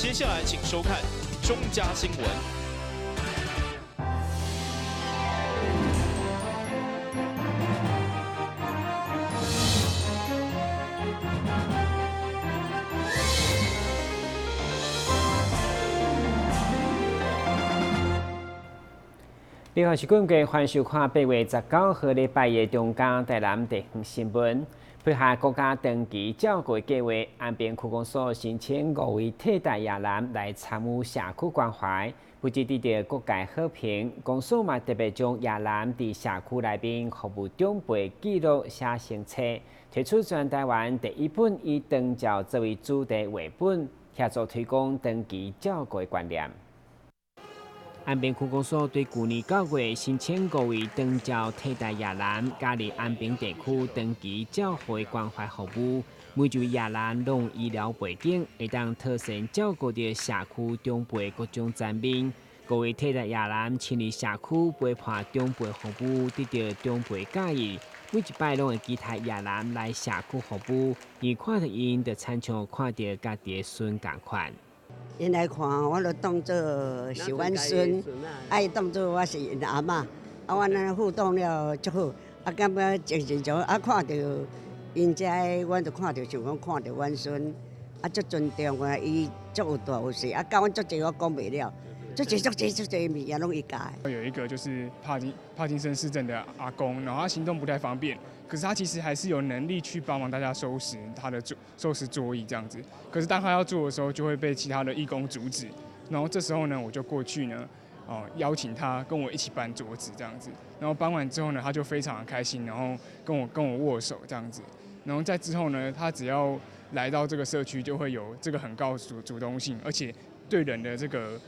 接下來請收看中嘉新聞。你好，是冠軍，歡迎收看8月19號禮拜一中嘉台南地方新聞。配合國家長期照顧計劃，安平區公所申請五位替代役男來參與社區關懷，不只得到各界好評，公所嘛特別將役男佇社區內面服務長輩記錄寫成冊，推出全台灣第一本以長照作為主題繪本，協助推廣長期照顧觀念。安平區公所對舊年9月申請五位長照替代役男加入安平地區長期照護關懷服務，每一位役男攏有醫療背景，會當妥善照顧著社區長輩各種層面。五位替代役男親臨社區陪伴長輩服務，得到長輩佮意。每一擺攏會期待役男來社區服務，而看著𪜶就親像看著家己的孫仝款。𪜶來看我，就當做是阮孫，啊，伊當做我是𪜶阿嬤，啊，阮按呢互動了足好，啊，感覺精神上啊，看著𪜶遮的，阮就看著像講看著阮孫，啊，足尊重啊，伊足有大有細，啊，教阮足濟我講袂了，足濟足濟足濟物件攏伊教的。有一個就是帕金森氏症的阿公，然後他行動不太方便，可是他其實還是有能力去幫忙大家收拾他的收拾桌椅這樣子。可是當他要做的時候，就會被其他的義工阻止。然後這時候呢，我就過去呢，哦，邀請他跟我一起搬桌子這樣子。然後搬完之後呢，他就非常的開心，然後跟我握手這樣子。然後在之後呢，他只要來到這個社區，就會有這個很高主動性，而且對人的這個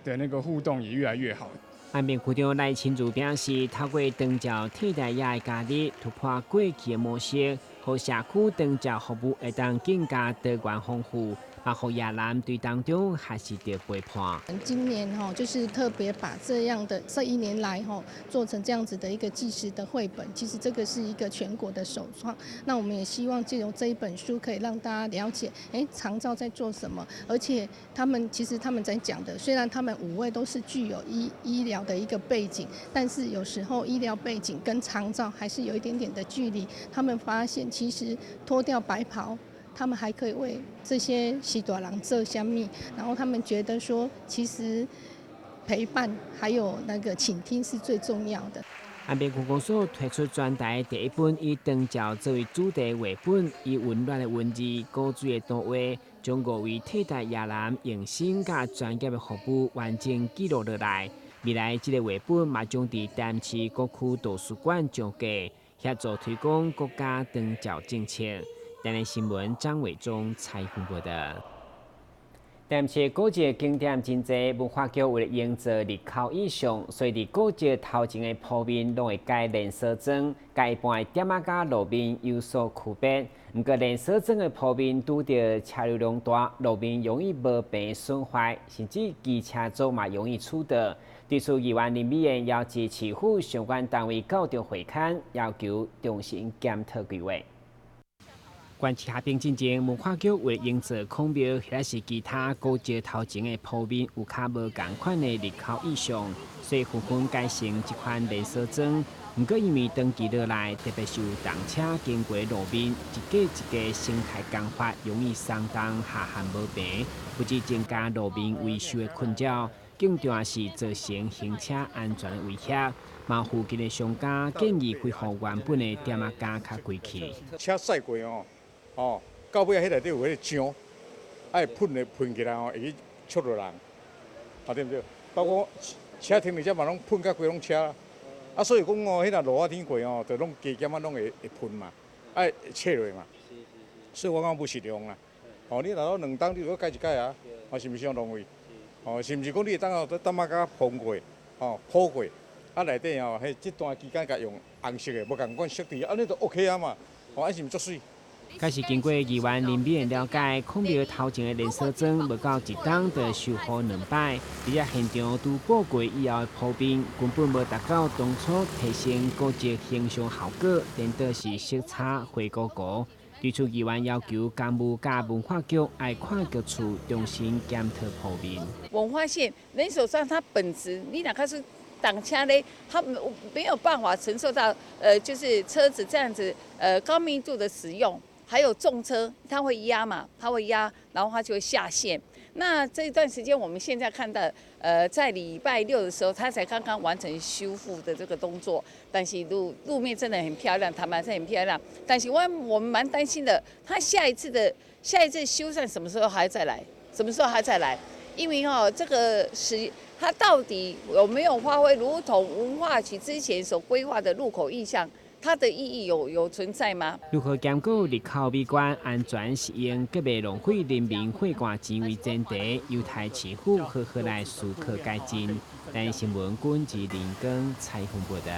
的那個互動也越來越好。安平區長賴清如表示，透過長照替代役的加入，突破過去的模式，予社區長照服務會當更加多元豐富，嘛予役男對當中學習著陪伴。今年吼，就是特別把這樣的這一年來吼，做成這樣子的一個紀實的繪本，其實這個是一個全國的首創。那我們也希望借由這一本書，可以讓大家了解，長照在做什麼，而且他們其實他們在講的，雖然他們五位都是具有醫療的一個背景，但是有時候醫療背景跟長照還是有一點點的距離。他們發現其實脫掉白袍，他們還可以為這些序大人做啥物，然後他們覺得說，其實陪伴還有那個傾聽是最重要的。安平區公所推出全台第一本以長照作為主題繪本，以溫暖的文字、古錐的圖畫，將五位替代役男用心佮專業的服務完整記錄落來。未來這個繪本嘛將佇台南市各區圖書館上架，協助推廣國家長照政策。台南新聞張偉忠採訪報道。台南市古蹟景點真濟，文化局為了營造日口印象，所以佇古蹟頭前的鋪面攏會蓋連鎖磚，佮一般的店仔佮路面有所區別。毋過連鎖磚的鋪面拄著車流量大，路面容易無平損壞，甚至機車族嘛容易觸倒。對此，議員林美燕邀集市府相關單位到場會勘，要求重新檢討規劃。關市合併進前，文化局為營造孔廟或者是其他古蹟頭前的鋪面有較無仝款的日口印象，所以紛紛改成這款連鎖磚。毋過因為長期落來，特別是有重車經過路面，一格一格形態工法容易鬆動下陷無平，不只增加路面維修的困擾，更重要是造成行車安全的威脅。嘛，附近的商家建議恢復原本的店仔街較規氣。車駛過哦。哦，到尾仔彼內底有彼個漿，愛噴的噴起來吼，會去戳著人，啊對毋對？包括車停佇遮嘛，攏噴甲規攏車，啊所以講哦，彼若落雨天過吼，就攏加減仔攏會噴嘛，愛切落嘛，所以我感覺無實用啦。哦，你若講2冬，你著閣改一改啊，哦是毋是傷浪費？哦，是毋是講你會當哦，淡仔較風過，吼鋪過，啊內底吼，彼這段期間共用紅色的，無仝款色調，按呢就 OK 啊嘛，哦，按是毋是足媠？開始經過議員林美燕了解，孔廟頭前的連鎖磚無夠一冬就修好兩擺，而且現場拄補過以後的鋪面根本無達到當初提升古蹟形象效果，顛倒是色差灰糊糊。對此議員要求工務佮文化局愛跨局處重新檢討鋪面。文化線人手上，它本質你若看是擋車咧，它沒有辦法承受到，就是車子這樣子，高密度的使用，還有重車，它會壓嘛，它會壓，然後它就會下陷。那這一段時間，我們現在看到，在禮拜六的時候，它才剛剛完成修復的這個動作，但是路面真的很漂亮，坦白說很漂亮。但是我們蠻擔心的，它下一次修繕什麼時候還再來？什麼時候還再來？因為這個是它到底有沒有發揮如同文化局之前所規劃的路口意向？它的意義有存在嗎？如何兼顧入口美觀、安全、實用，閣袂浪費人民血汗錢為前提，由台市府好好來思考改進。台新聞軍事林光採訪報道。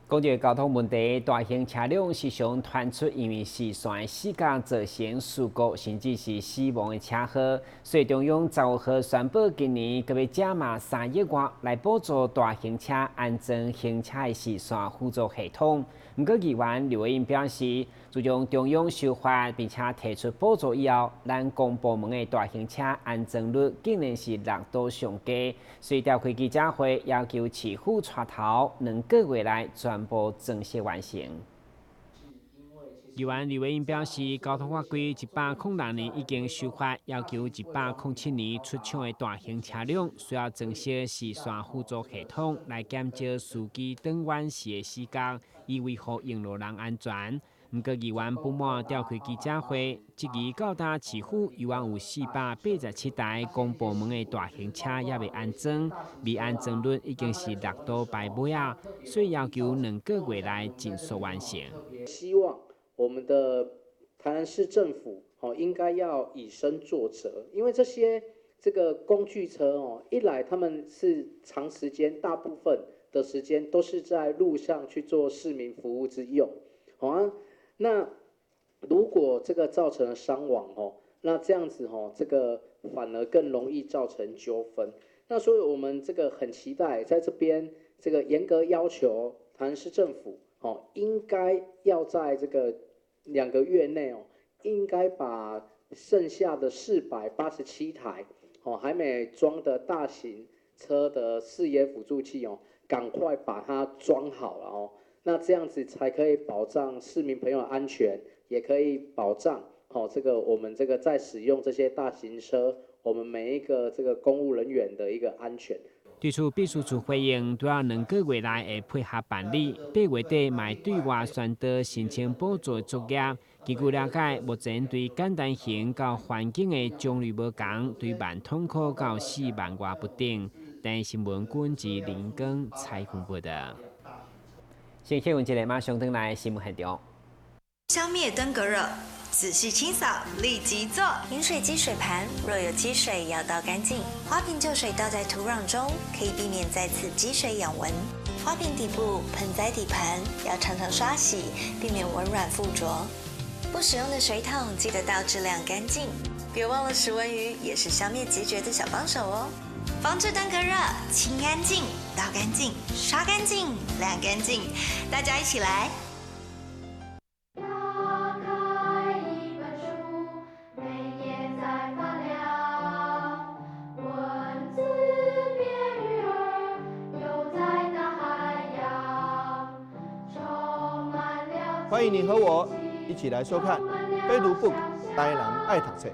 講到交通問題，大型車輛時常傳出因為視線死角造成事故，甚至是死亡的車禍。所以中央15號宣布，今年閣欲加碼3億外來補助大型車安裝行車的視線輔助系統。毋過議員劉偉英表示，自從中央修法並且提出補助以後，咱公部門的大型車安裝率竟然是6度上低，所以召開記者會，要求市府帶頭2個月內全部裝設完成。議員李偉英表示，交通法規106年已經修法，要求107年出廠的大型車輛需要裝設視線輔助系統，來減少司機轉彎時的死角，以維護用路人安全。毋過議員不滿召開記者會，質疑到今市府猶原有487台公部門的大型車猶未安裝，未安裝率已經是6度排尾啊，所以要求2個月內盡速完成。希望我們的台南市政府應該要以身作則，因為這個工具車一來他們是長時間，大部分的時間都是在路上去做市民服務之用，好啊。那如果這個造成了傷亡那這樣子這個反而更容易造成糾紛。那所以我們這個很期待在這邊這個嚴格要求台南市政府應該要在這個2個月內應該把剩下的487台還沒裝的大型車的視野輔助器趕快把它裝好了那這樣子才可以保障市民朋友安全，也可以保障這個我們這個在使用這些大型車，我們每一個這個公務人員的一個安全。對此，秘書處回應，拄仔2個月內會配合辦理，8月底嘛會對外宣導申請補助作業。根據了解，目前對簡單型佮環境的種類無仝，對萬通箍到4萬外不等。台新聞軍事林光采訪報道。先新聞一个，馬上轉來新聞現場。消滅登革熱，仔細清掃，立即做。飲水機水盤若有積水，要倒乾淨。花瓶舊水倒在土壤中，可以避免再次積水養蚊。花瓶底部、盆栽底盤要常常刷洗，避免蚊卵附着。不使用的水桶記得倒置晾乾淨。別忘了食蚊魚也是消滅孑孓的小幫手哦。防治登革熱，清乾淨，倒乾淨，刷乾淨，晾乾淨，大家一起來。打開一本書，每頁在發亮，文字變魚兒，游在大海洋，充滿了。歡迎你和我一起來收看《非讀 book》台南愛讀冊。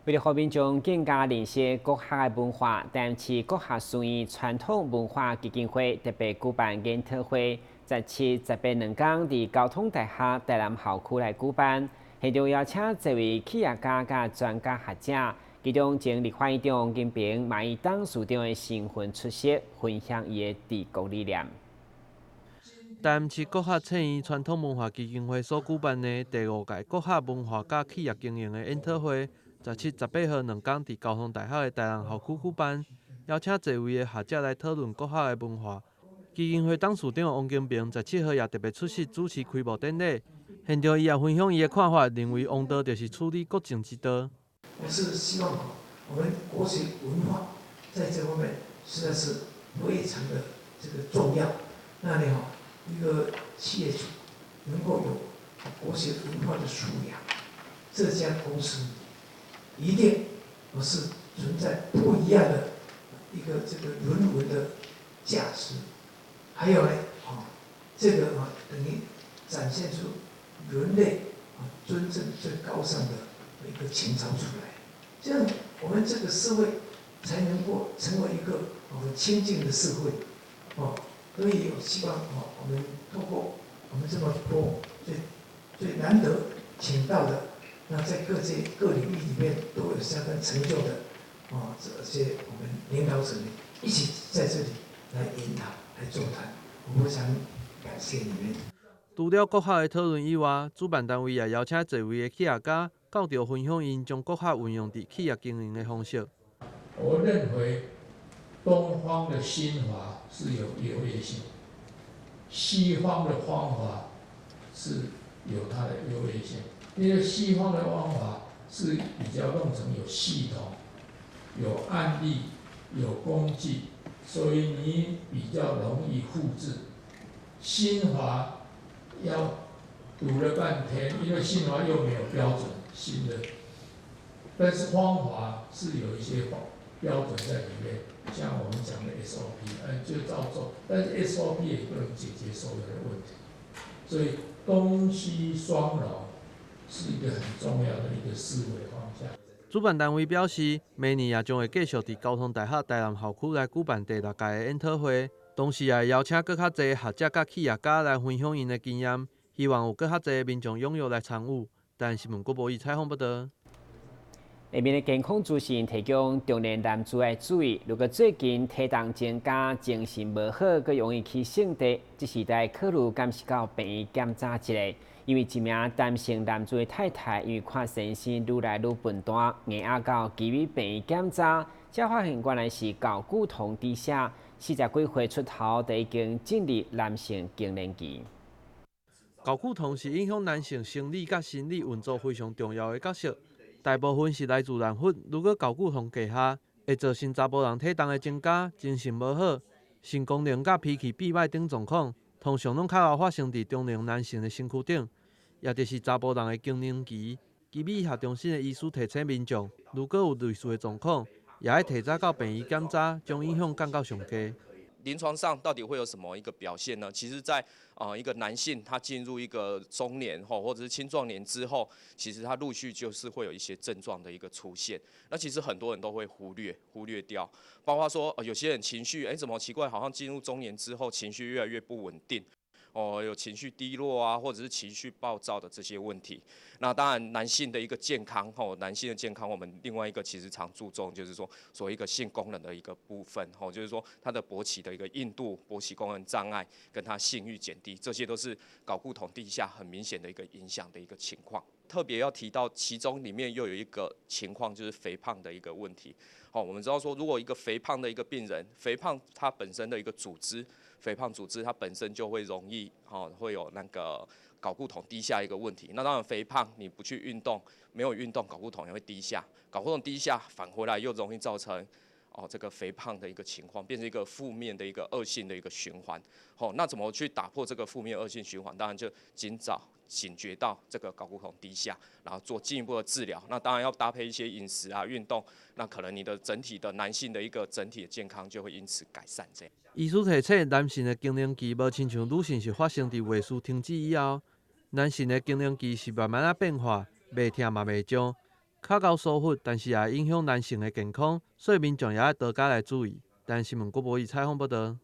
為了予民眾更加認識國學的文化，台南市國學書院傳統文化基金會特別舉辦研討會，17、18兩天佇交通大學台南校區來舉辦。現場邀請濟位企業家佮專家學者，其中前立法院長王金平嘛以董事長的身份出席，分享伊的治國理念。台南市國學書院傳統文化基金會所舉辦的第5屆國學文化佮企業經營的研討會。17、18號兩天，佇交通大學的台南校區舉辦，邀請濟位的學者來討論國學的文化。基金會董事長王金平17號也特別出席主持開幕典禮，現場伊也分享伊的看法，認為王道就是處理國政之道。我是希望我們國學文化在這方面實在是非常的這個重要。那你好，一個企業主能夠有國學文化的素養，這家公司一定我是存在不一樣的一個這個人文的價值。還有呢，哦，這個啊等於展現出人類啊真正最高尚的一個情操出來，這樣我們這個社會才能夠成為一個我們清淨的社會，哦，所以我希望哦，我們透過我們這麼多最最難得請到的，那在各界各領域裡面都有相當成就的，哦，這些我們領導者們一起在這裡來研討、來座談，我非常感謝你們。除了國學的討論以外，主辦單位也邀請濟位的企業家到場分享𪜶將國學運用佇企業經營的方式。我認為東方的心法是有優越性，西方的方法是有它的優越性。因為西方的方法是比較弄成有系統、有案例、有工具，所以你比較容易複製。心法要讀了半天，因為心法又沒有標準新的，但是方法是有一些標準在裡面，像我們講的 SOP，就照做，但是 SOP 也不能解決所有的問題，所以東西雙融是一個很重要的一個思維方向。主辦單位表示，明年也將會繼續佇交通大學台南校區來舉辦第六屆的研討會，同時也會邀請閣較濟學者佮企業家來分享𪜶的經驗，希望有閣較濟民眾踴躍來參與。台南新聞郭博義採訪報導。下面的健康資訊提供中年男子愛注意，如果最近體重增加、精神無好，閣容易起性地，這時得考慮敢是到病院檢查一下。因為一名陳姓男子的太太，因為看先生愈來愈笨惰，硬壓到基米病院檢查，才發現原來是睾固酮低下，40幾歲出頭就已經進入男性更年期。睾固酮是影響男性生理佮心理運作非常重要的角色。大部分是來自卵粉，如果睾固酮低下，會造成查埔人體重的增加、精神無好、性功能佮脾氣變歹等狀況，通常攏較會發生佇中年男性的身軀頂，也就是查埔人的更年期。基米醫學中心的醫師提醒民眾，如果有類似的狀況，也愛提早到病院檢查，將影響降到上低。臨床上到底會有什麼一個表現呢？其實，在一個男性他進入一個中年或者是青壯年之後，其實他陸續就是會有一些症狀的一個出現。那其實很多人都會忽略掉，包括說有些人情緒，怎麼奇怪，好像進入中年之後情緒越來越不穩定。哦，有情緒低落啊，或者是情緒暴躁的這些問題。那當然，男性的一個健康，吼，男性的健康，我們另外一個其實常注重就是說，所謂一個性功能的一個部分，吼，就是說他的勃起的一個硬度、勃起功能障礙，跟他性慾減低，這些都是睾固酮低下很明顯的一個影響的一個情況。特別要提到，其中裡面又有一個情況，就是肥胖的一個問題。好，我們知道說，如果一個肥胖的一個病人，肥胖他本身的一個組織。肥胖組織它本身就會容易，吼，會有那個睾固酮低下一個問題。那當然肥胖你不去運動，沒有運動，睾固酮也會低下。睾固酮低下，反回來又容易造成哦這個肥胖的一個情況，變成一個負面的一個惡性的一個循環。好，那怎麼去打破這個負面惡性循環？當然就盡早警覺到這個睾固酮低下，然後做進一步的治療。那當然要搭配一些飲食啊、運動，那可能你的整體的男性的一個整體的健康就會因此改善。這樣。醫師提醒，男性的更年期無親像女性是發生佇月事停止以後，男性的更年期是慢慢仔變化，袂疼嘛袂脹，較較舒服，但是也會影響男性的健康，所以民眾也愛多加來注意。台南新聞郭博義採訪報導。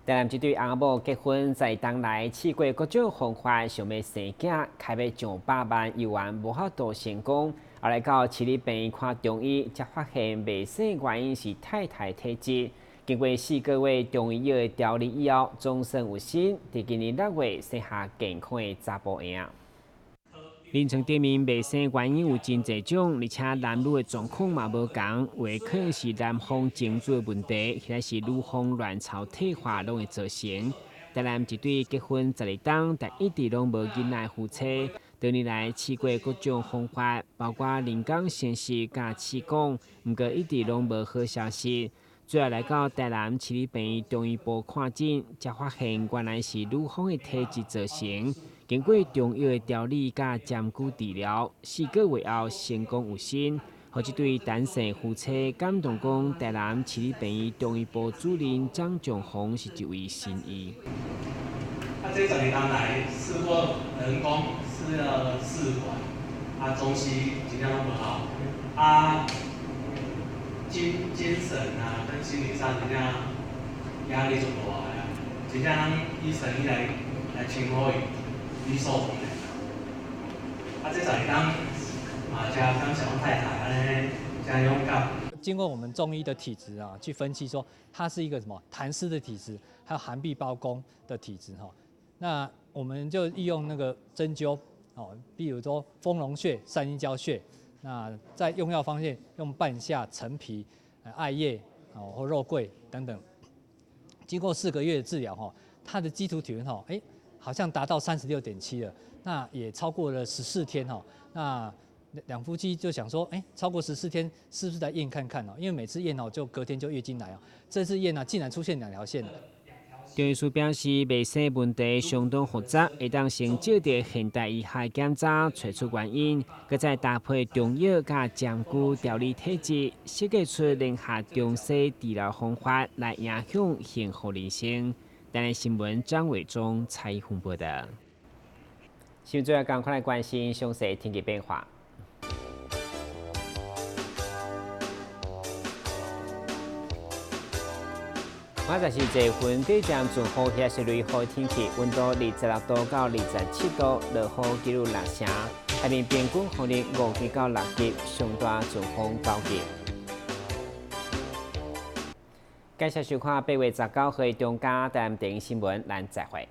台南這對翁某結婚在當來試過各種方法，想欲生囝，開欲上百萬猶原無法度成功。後來到市立病院看中醫，才發現袂生原因是太太體質。經過4個月中醫藥的調理以後，總算有身，佇今年6月生下健康的查埔嬰。臨床頂面袂生原因有真濟種，而且男女的狀況嘛無仝，有可能是男方精子的問題，或者是女方卵巢退化攏會造成。台南一對結婚12冬，但一直攏無囡仔的夫妻，多年來試過各種方法，包括人工生殖佮試管，毋過一直攏無好消息。最後來到台南市立病院中醫部看診，才發現原來是女方的體質造成。經過中藥的調理佮針灸治療，4個月後成功有身，予這對單身夫妻感動講，台南市立病院中醫部主任張炯宏是一位神醫。啊，這12冬來試過人工，試了試管，啊，中西醫真正攏無效，啊，精神啊跟心理上真正壓力足大的，真正咱醫生伊來稱呼伊理所當然。啊，這12冬嘛，誠感謝阮太太按呢，誠勇敢。經過我們中醫的體質啊，去分析說，它是一個什麼痰濕的體質，還有寒痹包宮的體質哈。那我們就利用那個針灸哦，比如說豐隆穴、三陰交穴。那在用藥方面，用半夏、陳皮、艾葉哦或肉桂等等。經過4個月的治療哈，他的基礎體溫哈，哎，好像達到36.7了，那也超過了14天哈。那兩夫妻就想說，哎，超過14天是不是來驗看看哦？因為每次驗哦，就隔天就月經來哦。這次驗呢，竟然出現兩條線了。中醫師表示，袂生問題相當複雜，會當先借著現代醫學檢查揣出原因，閣再搭配中藥佮針灸調理體質，設計出聯合中西治療方法來影響幸福人生。台南新聞張偉忠採訪報導。新聞最後，趕快來關心詳細天氣變化。今仔是坐雲底將陣雨，或是雷雨天氣，溫度26度到27度，落雨幾率6成。海面平均風力5級到6級，上大陣風9級。感謝收看8月19號中嘉台南電視新聞，咱再會。